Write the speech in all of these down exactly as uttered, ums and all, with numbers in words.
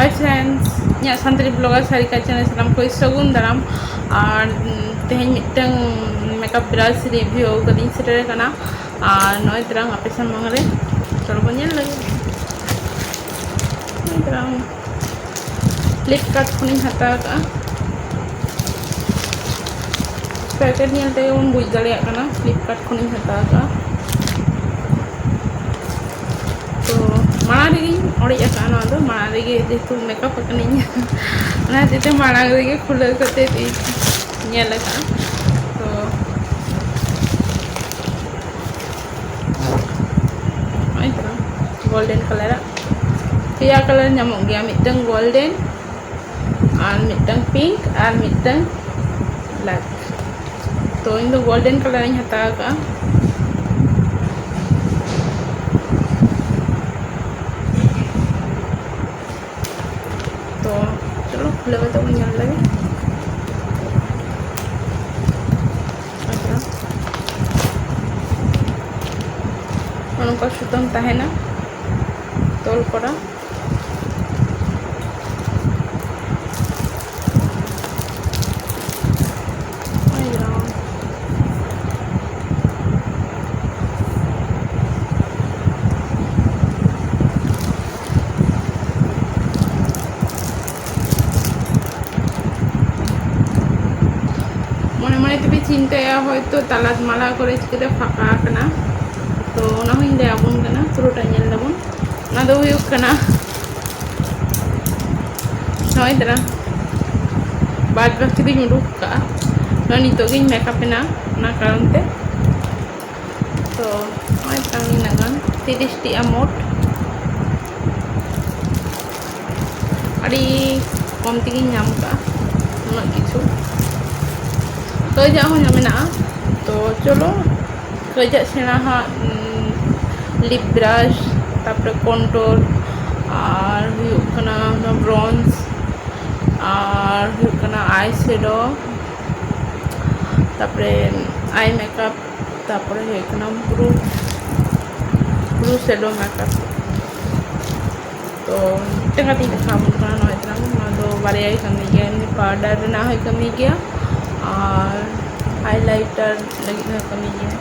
Hi friends, ᱤᱧᱟᱹᱜ Santali blogger Sarika channel ᱥᱟᱱᱟᱢ ᱠᱚ ᱥᱟᱹᱜᱩᱱ ᱫᱟᱨᱟᱢ᱾ ᱟᱨ ᱩᱢ, ᱛᱮᱦᱮᱧ ᱢᱤᱫᱴᱟᱝ makeup brush review ᱠᱟᱛᱮᱧ ᱥᱮᱴᱮᱨ ᱟᱠᱟᱱᱟ᱾ ᱟᱨ ᱱᱚᱜᱼᱚᱭ ᱛᱟᱨᱟᱝ ᱟᱯᱮ ᱥᱟᱢᱟᱝ ᱨᱮ, ᱪᱚᱞᱚ ᱵᱚᱱ ᱧᱮᱞ ᱞᱮᱜᱮ᱾ ᱱᱚᱜᱼᱚᱭ ᱛᱟᱨᱟᱝ Flipkart ᱠᱷᱚᱱᱤᱧ ᱦᱟᱛᱟᱣ ᱟᱠᱟᱫᱼᱟ᱾ Packet ᱧᱮᱞ ᱛᱮᱜᱮ ᱵᱚᱱ ᱵᱩᱡᱽ ᱫᱟᱲᱮᱭᱟᱜ ᱠᱟᱱᱟ Flipkart ᱠᱷᱚᱱᱤᱧ ᱦᱟᱛᱟᱣ ᱟᱠᱟᱫᱼᱟ᱾ ᱛᱚ ᱢᱟᱲᱟᱝ ᱨᱮᱜᱮᱧ ᱚᱲᱮᱡ ᱟᱠᱟᱫᱼᱟ ᱱᱚᱣᱟ ᱫᱚ, ᱢᱟᱲᱟᱝ ᱨᱮᱜᱮ ᱡᱮᱦᱮᱛᱩ makeup ᱟᱠᱟᱱᱟᱹᱧ᱾ ᱚᱱᱟ ᱦᱚᱛᱮᱡ ᱛᱮ ᱢᱟᱲᱟᱝ ᱨᱮᱜᱮ ᱠᱷᱩᱞᱟᱹᱣ ᱠᱟᱛᱮ ᱤᱧ ᱧᱮᱞ ᱟᱠᱟᱫᱼᱟ᱾ ᱛᱚ ᱱᱚᱜᱼᱚᱭ ᱛᱚ golden colour ᱟᱜ ᱯᱮᱭᱟ colour ᱧᱟᱢᱚᱜ ᱜᱮᱭᱟ, ᱢᱤᱫᱴᱟᱝ golden, ᱟᱨ ᱢᱤᱫᱴᱟᱝ pink, ᱟᱨ ᱢᱤᱫᱴᱟᱝ black᱾ ᱛᱚ ᱤᱧ ᱫᱚ golden colour ᱤᱧ ᱦᱟᱛᱟᱣ ᱟᱠᱟᱫᱼᱟ᱾ ᱛᱚ ᱪᱚᱞᱚ ᱠᱷᱩᱞᱟᱹᱣ ᱠᱟᱛᱮ ᱵᱚᱱ ᱧᱮᱞ ᱞᱮᱜᱮ᱾ ᱟᱪᱪᱷᱟ, ᱱᱚᱝᱠᱟ ᱥᱩᱛᱟᱹᱢ ᱛᱟᱦᱮᱱᱟ ᱛᱚᱞ ᱠᱚᱨᱟ᱾ ᱢᱚᱱᱮ ᱢᱚᱱᱮ ᱛᱮᱯᱮ ᱪᱤᱱᱛᱟᱹᱭᱟ ᱦᱚᱭᱛᱳ ᱛᱟᱞᱟ ᱢᱟᱞᱟ ᱠᱚᱨᱮ ᱪᱤᱠᱟᱹᱛᱮ ᱯᱷᱟᱸᱠᱟ ᱟᱠᱟᱱᱟ, ᱛᱚ ᱚᱱᱟ ᱦᱚᱸᱧ ᱞᱟᱹᱭ ᱟᱵᱚᱱ ᱠᱟᱱᱟ, ᱯᱩᱨᱟᱹᱴᱟ ᱧᱮᱞ ᱫᱟᱵᱚᱱ᱾ ᱚᱱᱟ ᱫᱚ ᱦᱩᱭᱩᱜ ᱠᱟᱱᱟ ᱱᱚᱜᱼᱚᱭ ᱛᱟᱨᱟ ᱵᱟᱫ ᱵᱟᱹᱠᱤ ᱫᱚᱧ ᱩᱰᱩᱠ ᱠᱟᱜᱼᱟ, ᱱᱚᱜᱼᱚᱭ ᱱᱤᱛᱚᱜ ᱜᱤᱧ makeup ᱮᱱᱟ, ᱚᱱᱟ ᱠᱟᱨᱚᱱ ᱛᱮ᱾ ᱛᱚ ᱱᱚᱜᱼᱚᱭ ᱛᱟᱨᱟ ᱱᱤᱱᱟᱹᱜ ᱜᱟᱱ, ᱛᱤᱨᱤᱥ ᱴᱤ ᱟ ᱢᱳᱴ᱾ ᱟᱹᱰᱤ ᱠᱚᱢ ᱛᱮᱜᱮᱧ ᱧᱟᱢ ᱠᱟᱜᱼᱟ ᱩᱱᱟᱹᱜ ᱠᱤᱪᱷᱩ᱾ ᱠᱟᱹᱡᱟᱜ ᱦᱚᱸ ᱧᱟᱢ ᱢᱮᱱᱟᱜᱼᱟ᱾ ᱛᱚ ᱪᱚᱞᱚ, ᱠᱟᱹᱡᱟᱜ ᱥᱮᱬᱟ ᱦᱟᱸᱜ, ᱩᱸ, lip brush, ᱛᱟᱯᱚᱨᱮ contour, ᱟᱨ ᱦᱩᱭᱩᱜ ᱠᱟᱱᱟ ᱚᱱᱟ bronze, ᱟᱨ ᱦᱩᱭᱩᱜ ᱠᱟᱱᱟ eye shadow, ᱛᱟᱯᱚᱨᱮ eye makeup, ᱛᱟᱯᱚᱨᱮ ᱦᱩᱭᱩᱜ ᱠᱟᱱᱟ ᱵᱨᱩ, ᱵᱨᱩ shadow makeup᱾ ᱛᱚ ᱢᱤᱫᱴᱟᱝ ᱠᱟᱛᱮ ᱤᱧ ᱫᱮᱠᱷᱟᱣ ᱟᱵᱚᱱ ᱠᱟᱱᱟ᱾ ᱱᱚᱜᱼᱚᱭ ᱛᱟᱞᱟᱝ, ᱱᱚᱣᱟ ᱫᱚ ᱵᱟᱨᱭᱟᱭ ᱠᱟᱹᱢᱤ ᱜᱮᱭᱟ, ᱮᱢᱱᱤ ᱯᱟᱣᱰᱟᱨ ᱨᱮᱱᱟᱜ ᱦᱚᱸᱭ ᱠᱟᱹᱢᱤ ᱜᱮᱭᱟ ᱟᱨ ᱦᱟᱭᱞᱟᱭᱴᱟᱨ ᱞᱟᱹᱜᱤᱫ ᱦᱚᱸᱭ ᱠᱟᱹᱢᱤ ᱜᱮᱭᱟ,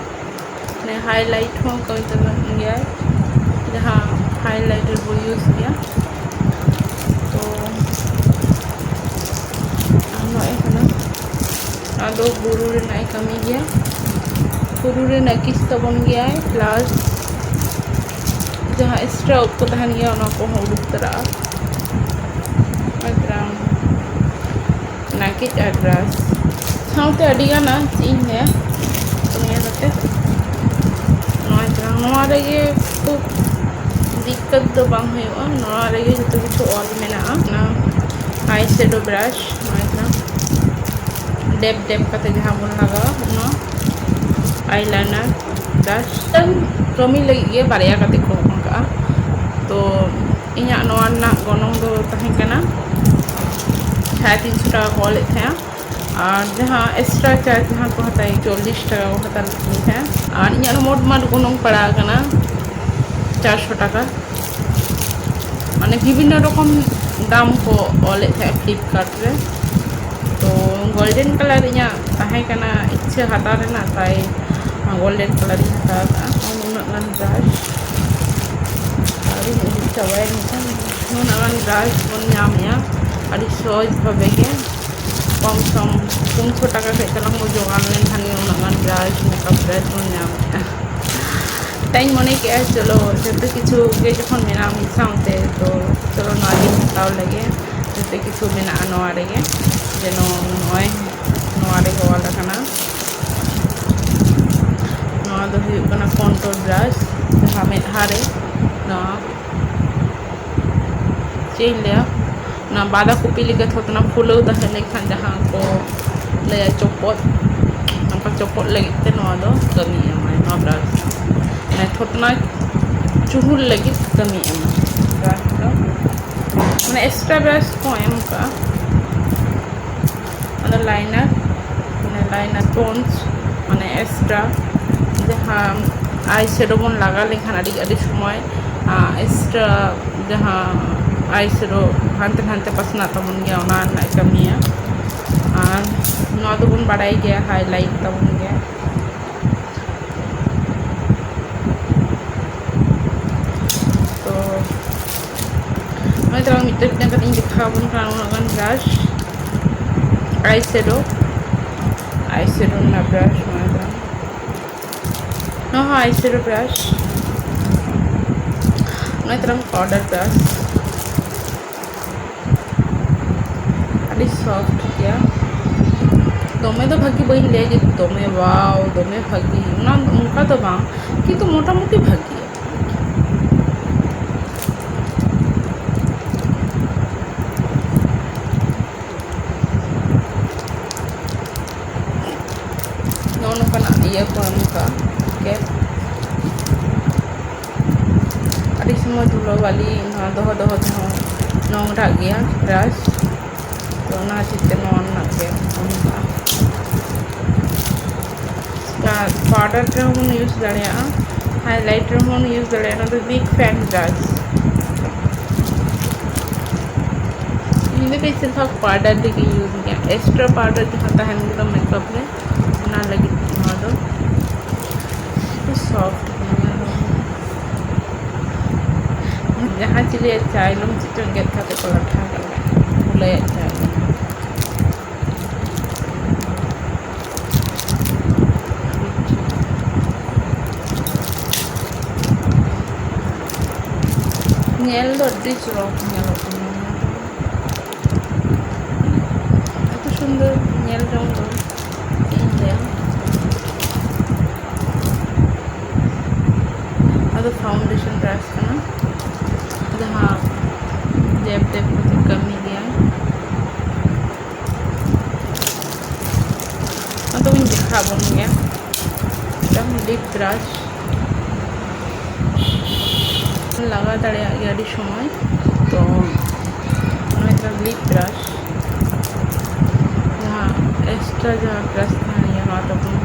ᱢᱟᱱᱮ ᱦᱟᱭᱞᱟᱭᱤᱴ ᱦᱚᱸ ᱠᱟᱹᱢᱤ ᱛᱟᱵᱚᱱ ᱜᱮᱭᱟᱭ, ᱡᱟᱦᱟᱸ ᱦᱟᱭᱞᱟᱭᱴᱟᱨ ᱵᱚ ᱤᱭᱩᱡᱽ ᱜᱮᱭᱟ᱾ ᱛᱚ ᱟᱨ ᱱᱚᱜᱼᱚᱭ ᱠᱟᱱᱟ, ᱱᱚᱣᱟ ᱫᱚ ᱵᱩᱨᱩ ᱨᱮᱱᱟᱜ ᱮ ᱠᱟᱹᱢᱤ ᱜᱮᱭᱟ, ᱵᱩᱨᱩ ᱨᱮᱱᱟᱜ ᱠᱤᱥ ᱛᱟᱵᱚᱱ ᱜᱮᱭᱟᱭ, ᱯᱞᱟᱥ ᱡᱟᱦᱟᱸ ᱮᱠᱥᱴᱨᱟ ᱩᱵ ᱠᱚ ᱛᱟᱦᱮᱱ ᱜᱮᱭᱟ, ᱚᱱᱟ ᱠᱚᱦᱚᱸ ᱩᱰᱩᱠ ᱛᱚᱨᱟᱜᱼᱟ᱾ ᱱᱚᱜᱼᱚᱭ ᱛᱟᱞᱟᱝ ᱱᱟᱭᱠᱮᱴ ᱟᱨ ᱵᱨᱟᱥ ᱥᱟᱶᱛᱮ ᱟᱹᱰᱤ ᱜᱟᱱ ᱪᱮᱫ ᱤᱧ ᱞᱟᱹᱭᱟ, ᱱᱤᱭᱟᱹ ᱠᱟᱛᱮ ᱱᱚᱜᱼᱚᱭ ᱛᱟᱞᱟᱝ ᱱᱚᱣᱟ ᱨᱮᱜᱮ ᱠᱷᱩᱵ ᱫᱤᱠᱠᱟᱛ ᱫᱚ ᱵᱟᱝ ᱦᱩᱭᱩᱜᱼᱟ, ᱱᱚᱣᱟ ᱨᱮᱜᱮ ᱡᱚᱛᱚ ᱠᱤᱪᱷᱩ ᱚᱞ ᱢᱮᱱᱟᱜᱼᱟ᱾ ᱚᱱᱟ ᱟᱭ ᱥᱮᱰᱳ ᱵᱨᱟᱥ, ᱱᱚᱜᱼᱚᱭ ᱛᱟᱞᱟᱝ ᱰᱮᱯ ᱰᱮᱯ ᱠᱟᱛᱮ ᱡᱟᱦᱟᱸ ᱵᱚᱱ ᱞᱟᱜᱟᱣᱟ, ᱚᱱᱟ ᱟᱭᱞᱟᱭᱱᱟᱨ ᱵᱨᱟᱥ ᱠᱟᱹᱢᱤ ᱞᱟᱹᱜᱤᱫ ᱜᱮ ᱵᱟᱨᱭᱟ ᱠᱟᱛᱮ ᱠᱚ ᱮᱢ ᱠᱟᱜᱼᱟ᱾ ᱛᱚ ᱤᱧᱟᱹᱜ ᱱᱚᱣᱟ ᱨᱮᱱᱟᱜ ᱜᱚᱱᱚᱝ ᱫᱚ ᱛᱟᱦᱮᱸ ᱠᱟᱱᱟ ᱥᱟᱲᱮ ᱛᱤᱱᱥᱚ ᱴᱟᱠᱟ ᱠᱚ ᱚᱞᱮᱫ ᱛᱟᱦᱮᱸᱜᱼᱟ, ᱟᱨ ᱡᱟᱦᱟᱸ ᱮᱠᱥᱴᱨᱟ ᱪᱟᱨᱡᱽ ᱡᱟᱦᱟᱸ ᱠᱚ ᱦᱟᱛᱟᱣᱟ, ᱪᱚᱞᱞᱤᱥ ᱴᱟᱠᱟ ᱠᱚ ᱦᱟᱛᱟᱣ ᱞᱮᱫ ᱛᱟᱦᱮᱸᱜᱼᱟ᱾ ᱟᱨ ᱤᱧᱟᱹᱜ ᱢᱳᱴ ᱢᱟᱴ ᱜᱚᱱᱚᱝ ᱯᱟᱲᱟᱣ ᱠᱟᱱᱟ ᱪᱟᱨᱥᱚ ᱴᱟᱠᱟ᱾ ᱢᱟᱱᱮ ᱵᱤᱵᱷᱤᱱᱱᱚ ᱨᱚᱠᱚᱢ ᱫᱟᱢ ᱠᱚ ᱚᱞᱮᱫ ᱛᱟᱦᱮᱸᱜ ᱯᱷᱞᱤᱯᱠᱟᱨᱴ ᱨᱮ᱾ ᱛᱚ ᱜᱳᱞᱰᱮᱱ ᱠᱟᱞᱟᱨ ᱤᱧᱟᱹᱜ ᱛᱟᱦᱮᱸ ᱠᱟᱱᱟ ᱤᱪᱪᱷᱟᱹ ᱦᱟᱛᱟᱣ ᱨᱮᱱᱟᱜ, ᱛᱟᱭ ᱜᱳᱞᱰᱮᱱ ᱠᱟᱞᱟᱨ ᱤᱧ ᱦᱟᱛᱟᱣ ᱠᱟᱜᱼᱟ᱾ ᱱᱚᱜᱼᱚᱭ ᱱᱩᱱᱟᱹᱜ ᱜᱟᱱ ᱵᱨᱟᱥ ᱟᱹᱣᱨᱤᱧ ᱩᱰᱩᱠ ᱪᱟᱵᱟᱭᱟ, ᱢᱮᱱᱠᱷᱟᱱ ᱱᱩᱱᱟᱹᱜ ᱜᱟᱱ ᱵᱨᱟᱥ ᱵᱚᱱ ᱧᱟᱢᱮᱜᱼᱟ ᱟᱹᱰᱤ ᱥᱚᱦᱚᱡᱽ ᱵᱷᱟᱵᱮ ᱜᱮ᱾ ᱠᱚᱢ ᱥᱚᱢ ᱯᱩᱱᱥᱚ ᱴᱟᱠᱟ ᱠᱷᱚᱡ ᱛᱟᱞᱟᱝ ᱵᱚ ᱡᱚᱜᱟᱲ ᱞᱮᱱᱠᱷᱟᱱ ᱜᱮ ᱩᱱᱟᱹᱜ ᱜᱟᱱ ᱵᱨᱟᱥ, ᱢᱮᱠᱟᱯ ᱵᱨᱟᱥ ᱵᱚᱱ ᱧᱟᱢᱮᱜᱼᱟ᱾ ᱛᱟᱭᱤᱧ ᱢᱚᱱᱮ ᱠᱮᱜᱼᱟ, ᱪᱚᱞᱚ ᱡᱚᱛᱚ ᱠᱤᱪᱷᱩ ᱜᱮ ᱡᱚᱠᱷᱚᱱ ᱢᱮᱱᱟᱜᱼᱟ ᱢᱤᱫ ᱥᱟᱶᱛᱮ, ᱛᱚ ᱪᱚᱞᱚ ᱱᱚᱣᱟ ᱜᱤᱧ ᱦᱟᱛᱟᱣ ᱞᱮᱜᱮ᱾ ᱡᱚᱛᱚ ᱠᱤᱪᱷᱩ ᱢᱮᱱᱟᱜᱼᱟ ᱱᱚᱣᱟ ᱨᱮᱜᱮ, ᱡᱮᱱᱚ ᱱᱚᱜᱼᱚᱭ ᱱᱚᱣᱟ ᱨᱮ ᱚᱞ ᱟᱠᱟᱱᱟ᱾ ᱱᱚᱣᱟ ᱫᱚ ᱦᱩᱭᱩᱜ ᱠᱟᱱᱟ ᱠᱚᱱᱴᱩᱨ ᱵᱨᱟᱥ, ᱡᱟᱦᱟᱸ ᱢᱮᱫᱦᱟ ᱨᱮ ᱱᱚᱣᱟ ᱪᱮᱫ ᱤᱧ ᱞᱟᱹᱭᱟ, ᱚᱱᱟ ᱵᱟᱸᱫᱷᱟ ᱠᱚᱯᱤ ᱞᱮᱠᱟ ᱛᱷᱚᱛᱱᱟ ᱯᱷᱩᱞᱟᱹᱣ ᱛᱟᱦᱮᱸ ᱞᱮᱱᱠᱷᱟᱱ ᱡᱟᱦᱟᱸ ᱠᱚ ᱞᱟᱹᱭᱟ ᱪᱚᱯᱚᱫ, ᱚᱱᱠᱟ ᱪᱚᱯᱚᱫ ᱞᱟᱹᱜᱤᱫ ᱛᱮ ᱱᱚᱣᱟ ᱫᱚ ᱠᱟᱹᱢᱤ ᱮᱢᱟᱭ, ᱱᱚᱣᱟ ᱵᱨᱟᱥ ᱫᱚ᱾ ᱢᱟᱱᱮ ᱛᱷᱚᱛᱱᱟ ᱪᱩᱦᱩᱞ ᱞᱟᱹᱜᱤᱫ ᱠᱟᱹᱢᱤ ᱮᱢᱟᱭ ᱵᱨᱟᱥ ᱫᱚ᱾ ᱢᱟᱱᱮ ᱮᱠᱥᱴᱨᱟ ᱵᱨᱟᱥ ᱠᱚ ᱮᱢ ᱠᱟᱜᱼᱟ᱾ ᱟᱫᱚ ᱞᱟᱭᱱᱟᱨ, ᱢᱟᱱᱮ ᱞᱟᱭᱱᱟᱨ ᱯᱚᱱᱥ, ᱢᱟᱱᱮ ᱮᱠᱥᱴᱨᱟ ᱡᱟᱦᱟᱸ ᱟᱭ ᱥᱮᱰᱳ ᱵᱚᱱ ᱞᱟᱜᱟᱣ ᱞᱮᱠᱷᱟᱱ ᱟᱹᱰᱤ, ᱟᱹᱰᱤ ᱥᱚᱢᱚᱭ, ᱟᱸ, ᱮᱠᱥᱴᱨᱟ ᱡᱟᱦᱟᱸ ᱟᱭ ᱥᱮᱰᱳ ᱦᱟᱱᱛᱮ ᱱᱟᱱᱛᱮ ᱯᱟᱥᱱᱟᱜ ᱛᱟᱵᱚᱱ ᱜᱮᱭᱟ, ᱚᱱᱟ ᱨᱮᱱᱟᱜ ᱠᱟᱹᱢᱤᱭᱟ᱾ ᱟᱨ ᱱᱚᱣᱟ ᱫᱚᱵᱚᱱ ᱵᱟᱲᱟᱭ ᱜᱮᱭᱟ, ᱦᱟᱭᱞᱟᱭᱤᱴ ᱛᱟᱵᱚᱱ ᱜᱮᱭᱟ᱾ ᱛᱚ ᱱᱚᱜᱼᱚᱭ ᱛᱟᱞᱟᱝ ᱢᱤᱫᱴᱮᱱ ᱢᱤᱫᱴᱮᱱ ᱠᱟᱛᱮ ᱤᱧ ᱫᱮᱠᱷᱟᱣ ᱟᱵᱚᱱ ᱠᱟᱱᱟ, ᱩᱱᱟᱹᱜ ᱜᱟᱱ ᱵᱨᱟᱥ, ᱟᱭ ᱥᱮᱰᱳ, ᱟᱭ ᱥᱮᱰᱳ ᱨᱮᱱᱟᱜ ᱵᱨᱟᱥ ᱱᱚᱣᱟ ᱫᱚ᱾ ᱱᱚᱣᱟ ᱦᱚᱸ ᱟᱭ ᱥᱮᱰᱳ ᱵᱨᱟᱥ, ᱱᱚᱜᱼᱚᱭ ᱛᱟᱞᱟᱝ ᱯᱟᱣᱰᱟᱨ ᱵᱨᱟᱥ᱾ ᱟᱹᱰᱤ ᱥᱚᱯᱷᱴ ᱜᱮᱭᱟ᱾ ᱫᱚᱢᱮ ᱫᱚ ᱵᱷᱟᱹᱜᱤ ᱵᱟᱹᱧ ᱞᱟᱹᱭᱟ ᱡᱮ ᱫᱚᱢᱮ ᱣᱟᱣ, ᱫᱚᱢᱮ ᱵᱷᱟᱹᱜᱤ, ᱚᱱᱟ, ᱚᱱᱠᱟ ᱫᱚ ᱵᱟᱝ, ᱠᱤᱱᱛᱩ ᱢᱚᱴᱟᱢᱩᱴᱤ ᱵᱷᱟᱹᱜᱤᱭᱟ᱾ ᱱᱚᱜᱼᱚ ᱱᱚᱝᱠᱟᱱᱟᱜ ᱤᱭᱟᱹ ᱠᱚ ᱮᱢ ᱠᱟᱜᱼᱟ, ᱠᱮᱯ᱾ ᱟᱹᱰᱤ ᱥᱚᱢᱚᱭ ᱫᱷᱩᱞᱟᱹ ᱵᱟᱹᱞᱤ ᱱᱚᱣᱟ ᱫᱚᱦᱚ ᱫᱚᱦᱚ ᱛᱮᱦᱚᱸ ᱱᱚᱝᱨᱟᱜ ᱜᱮᱭᱟ ᱵᱨᱟᱥ, ᱛᱚ ᱚᱱᱟ ᱠᱷᱟᱹᱛᱤᱨ ᱛᱮ ᱱᱚᱣᱟ ᱨᱮᱱᱟᱜ ᱜᱮ ᱮᱢ ᱠᱟᱜᱼᱟ᱾ ᱟᱨ ᱯᱟᱣᱰᱟᱨ ᱨᱮᱦᱚᱸ ᱵᱚᱱ ᱤᱭᱩᱡᱽ ᱫᱟᱲᱮᱭᱟᱜᱼᱟ, ᱦᱟᱭᱞᱟᱭᱤᱴ ᱨᱮᱦᱚᱸ ᱵᱚᱱ ᱤᱭᱩᱡᱽ ᱫᱟᱲᱮᱭᱟᱜᱼᱟ᱾ ᱚᱱᱟ ᱫᱚ ᱵᱤᱜᱽ ᱯᱷᱮᱱ ᱵᱨᱟᱥ᱾ ᱤᱧ ᱫᱚ ᱵᱮᱥᱤᱨ ᱵᱷᱟᱜᱽ ᱯᱟᱣᱰᱟᱨ ᱨᱮᱜᱮ ᱤᱭᱩᱡᱽ ᱜᱮᱭᱟ, ᱮᱠᱥᱴᱨᱟ ᱯᱟᱣᱰᱟᱨ ᱡᱟᱦᱟᱸ ᱛᱟᱦᱮᱱ ᱜᱮᱫᱚ ᱢᱮᱠᱟᱯ ᱨᱮ, ᱚᱱᱟ ᱞᱟᱹᱜᱤᱫ ᱱᱚᱣᱟ ᱫᱚ ᱟᱹᱰᱤ ᱥᱚᱯᱷᱴ ᱜᱮᱭᱟ᱾ ᱡᱟᱦᱟᱸ ᱪᱤᱞᱤᱭᱟᱜ ᱪᱟᱭᱞᱚᱢ ᱪᱮᱫ ᱪᱚᱝ ᱜᱮᱫ ᱠᱟᱛᱮ ᱠᱚ ᱞᱟᱴᱷᱟ ᱠᱟᱜ ᱞᱮ, ᱠᱩᱞᱟᱹᱭᱟᱜ ᱪᱟᱭᱞᱚᱢ᱾ ᱧᱮᱞ ᱫᱚ ᱟᱹᱰᱤ ᱪᱚᱨᱚᱠ ᱧᱮᱞᱚᱜ ᱠᱟᱱᱟ ᱱᱚᱣᱟ ᱫᱚ᱾ ᱮᱛᱚ ᱥᱩᱱᱫᱚᱨ ᱧᱮᱞ ᱡᱚᱝ ᱫᱚ, ᱪᱮᱫ ᱤᱧ ᱞᱟᱹᱭᱟ᱾ ᱟᱫᱚ ᱯᱷᱟᱣᱩᱱᱰᱮᱥᱚᱱ ᱵᱨᱟᱥ ᱠᱟᱱᱟ, ᱡᱟᱦᱟᱸ ᱰᱮᱯ ᱰᱮᱯ ᱠᱟᱛᱮ ᱠᱟᱹᱢᱤ ᱜᱮᱭᱟᱭ᱾ ᱟᱫᱚ ᱵᱚᱱ ᱫᱮᱠᱷᱟᱣ ᱵᱚᱱ ᱜᱮᱭᱟ᱾ ᱢᱤᱫᱴᱟᱝ ᱞᱤᱯ ᱵᱨᱟᱥ ᱞᱟᱜᱟᱣ ᱫᱟᱲᱮᱭᱟᱜ ᱜᱮᱭᱟ ᱟᱹᱰᱤ ᱥᱚᱢᱚᱭ᱾ ᱛᱚ ᱱᱚᱣᱟ ᱫᱚ ᱞᱤᱯ ᱵᱨᱟᱥ, ᱡᱟᱦᱟᱸ ᱮᱠᱥᱴᱨᱟ ᱡᱟᱦᱟᱸ ᱵᱨᱟᱥ ᱛᱟᱦᱮᱱ ᱜᱮᱭᱟ, ᱱᱚᱣᱟ ᱛᱮᱵᱚᱱ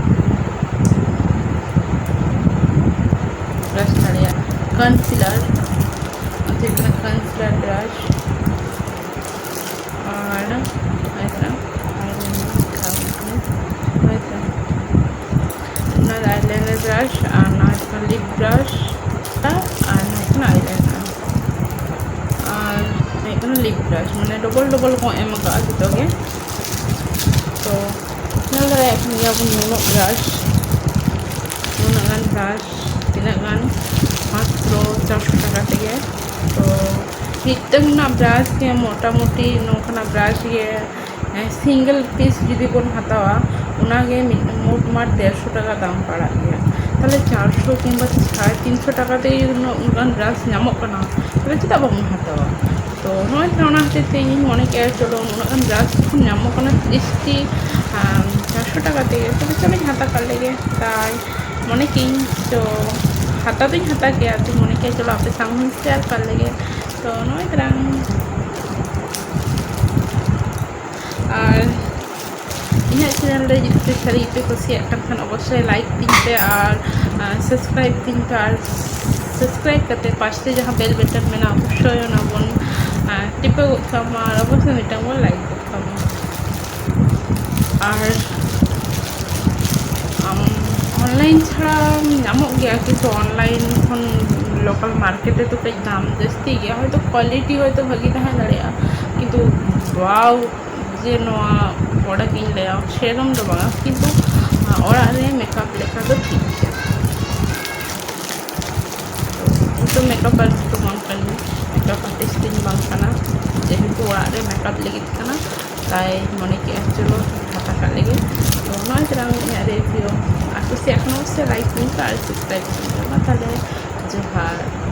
ᱵᱨᱟᱥ ᱫᱟᱲᱮᱭᱟᱜᱼᱟ᱾ ᱠᱚᱱᱥᱤᱞᱟᱨ, ᱱᱚᱣᱟ ᱦᱩᱭᱩᱜ ᱠᱟᱱᱟ concealer brush, ᱟᱨ ᱦᱚᱭᱛᱳ ᱟᱨ ᱦᱚᱭᱛᱳ ᱚᱱᱟ eyeliner brush, ᱟᱨ ᱱᱚᱣᱟ ᱦᱩᱭᱩᱜ ᱠᱟᱱᱟ lip brush, ᱟᱨ ᱱᱚᱣᱟ ᱦᱩᱭᱩᱜ ᱠᱟᱱᱟ eyeliner, ᱟᱨ ᱦᱩᱭᱩᱜ ᱠᱟᱱᱟ lip brush, ᱢᱟᱱᱮ double double ᱠᱚ ᱮᱢ ᱟᱠᱟᱫᱼᱟ ᱡᱚᱛᱚ ᱜᱮ᱾ ᱛᱚ ᱧᱮᱞ ᱫᱟᱲᱮᱭᱟᱜ ᱠᱟᱱ ᱜᱮᱭᱟᱵᱚᱱ ᱱᱩᱱᱟᱹᱜ brush, ᱱᱩᱱᱟᱹᱜ ᱜᱟᱱ brush, ᱛᱤᱱᱟᱹᱜ ᱜᱟᱱ, ᱢᱟᱛᱨᱚ ᱪᱟᱨᱥᱚ ᱴᱟᱠᱟ ᱛᱮᱜᱮ᱾ ᱛᱚ ᱢᱤᱫᱴᱟᱝ ᱨᱮᱱᱟᱜ brush ᱜᱮ ᱢᱚᱴᱟᱢᱩᱴᱤ ᱱᱚᱝᱠᱟᱱᱟᱜ brush ᱜᱮ, ᱦᱮᱸ, single piece ᱡᱩᱫᱤ ᱵᱚᱱ ᱦᱟᱛᱟᱣᱟ, ᱚᱱᱟᱜᱮ ᱢᱤᱫ ᱢᱳᱴᱢᱟᱴ ᱰᱮᱲᱥᱚ ᱴᱟᱠᱟ ᱫᱟᱢ ᱯᱟᱲᱟᱜ ᱜᱮᱭᱟ᱾ ᱛᱟᱦᱞᱮ ᱪᱟᱨᱥᱚ ᱠᱤᱝᱵᱟ ᱥᱟᱲᱮ ᱛᱤᱱᱥᱚ ᱴᱟᱠᱟ ᱛᱮ ᱡᱩᱫᱤ ᱩᱱᱟᱹᱜ ᱜᱟᱱ brush ᱧᱟᱢᱚᱜ ᱠᱟᱱᱟ, ᱛᱟᱦᱞᱮ ᱪᱮᱫᱟᱜ ᱵᱟᱵᱚᱱ ᱦᱟᱛᱟᱣᱟ? ᱛᱚ ᱱᱚᱜᱼᱚᱭ ᱛᱚ, ᱚᱱᱟ ᱦᱚᱛᱮᱡ ᱛᱮ ᱤᱧ ᱢᱚᱱᱮ ᱠᱮᱜᱼᱟ, ᱪᱚᱞᱚ, ᱩᱱᱟᱹᱜ ᱜᱟᱱ brush ᱡᱚᱠᱷᱚᱱ ᱧᱟᱢᱚᱜ ᱠᱟᱱᱟ ᱛᱤᱨᱤᱥ ᱴᱤ, ᱟᱢ, ᱪᱟᱨᱥᱚ ᱴᱟᱠᱟ ᱛᱮᱜᱮ, ᱛᱚᱵᱮ ᱪᱚᱞᱚᱧ ᱦᱟᱛᱟᱣ ᱠᱟᱜ ᱞᱮᱜᱮ᱾ ᱛᱟᱭ ᱢᱚᱱᱮ ᱠᱮᱜᱼᱟᱹᱧ, ᱪᱚ, ᱦᱟᱛᱟᱣ ᱫᱚᱧ ᱦᱟᱛᱟᱣ ᱠᱮᱜᱼᱟ, ᱟᱫᱚ ᱢᱚᱱᱮ ᱠᱮᱜᱼᱟ, ᱪᱚᱞᱚ, ᱟᱯᱮ ᱥᱟᱶ ᱦᱚᱸᱧ share ᱠᱟᱜ ᱞᱮᱜᱮ᱾ ᱛᱚ ᱱᱚᱜᱼᱚᱭ ᱛᱟᱨᱟᱝ᱾ ᱟᱨ ᱤᱧᱟᱹᱜ channel ᱨᱮ ᱡᱩᱫᱤ ᱯᱮ ᱥᱟᱹᱨᱤ ᱜᱮᱯᱮ ᱠᱩᱥᱤᱭᱟᱜ ᱠᱟᱱ ᱠᱷᱟᱱ, ᱚᱵᱚᱥᱥᱳᱭ like ᱛᱤᱧ ᱯᱮ ᱟᱨ, ᱟᱨ subscribe ᱛᱤᱧ ᱯᱮ, ᱟᱨ subscribe ᱠᱟᱛᱮ ᱯᱟᱥᱛᱮ ᱡᱟᱦᱟᱸ bell button ᱢᱮᱱᱟᱜᱼᱟ, ᱚᱵᱚᱥᱥᱳᱭ ᱚᱱᱟ ᱵᱚᱱ, ᱟᱨ ᱴᱤᱯᱟᱹᱣ ᱜᱚᱫ ᱠᱟᱜ ᱢᱟ, ᱟᱨ ᱚᱵᱚᱥᱥᱳᱭ ᱢᱤᱫᱴᱟᱝ ᱵᱚᱱ like ᱜᱚᱫ ᱠᱟᱜ ᱢᱟ᱾ ᱟᱨ, ᱟᱢ, online ᱪᱷᱟᱲᱟ ᱧᱟᱢᱚᱜ ᱜᱮᱭᱟ, ᱠᱤᱱᱛᱩ online ᱠᱷᱚᱱ local market ᱨᱮᱫᱚ ᱠᱟᱹᱡ ᱫᱟᱢ ᱡᱟᱹᱥᱛᱤ ᱜᱮᱭᱟ᱾ ᱦᱚᱭᱛᱳ quality ᱦᱚᱭᱛᱳ ᱵᱷᱟᱹᱜᱤ ᱛᱟᱦᱮᱸ ᱫᱟᱲᱮᱭᱟᱜᱼᱟ, ᱠᱤᱱᱛᱩ wow ᱡᱮ ᱱᱚᱣᱟ product ᱤᱧ ᱞᱟᱹᱭᱟ, ᱥᱮᱨᱚᱠᱚᱢ ᱫᱚ ᱵᱟᱝᱟ, ᱠᱤᱱᱛᱩ, ᱟᱸ, ᱚᱲᱟᱜ ᱨᱮ makeup ᱞᱮᱠᱟ ᱫᱚ ᱴᱷᱤᱠ ᱜᱮᱭᱟ᱾ ᱤᱧ ᱫᱚ makeup artist ᱫᱚ ᱵᱟᱝ ᱠᱟᱹᱱᱟᱹᱧ, makeup artist ᱫᱚᱧ ᱵᱟᱝ ᱠᱟᱱᱟ, ᱡᱮᱦᱮᱛᱩ ᱚᱲᱟᱜ ᱨᱮ makeup ᱞᱟᱹᱜᱤᱫ ᱠᱟᱱᱟ, ᱛᱟᱭ ᱢᱚᱱᱮ ᱠᱮᱜᱼᱟ ᱪᱚᱞᱚ ᱦᱟᱛᱟᱣ ᱠᱟᱜ ᱞᱮᱜᱮ᱾ ᱛᱚ ᱱᱚᱜᱼᱚᱭ ᱛᱟᱨᱟᱝ ᱤᱧᱟᱹᱜ review, ᱟᱨ ᱠᱩᱥᱤᱭᱟᱜ ᱠᱷᱟᱱ ᱚᱵᱚᱥᱥᱳᱭ like ᱛᱤᱧ ᱯᱮ ᱟᱨ subscribe ᱛᱤᱧ ᱯᱮ᱾ ᱢᱟ ᱛᱟᱦᱞᱮ ᱡᱚᱦᱟᱨ᱾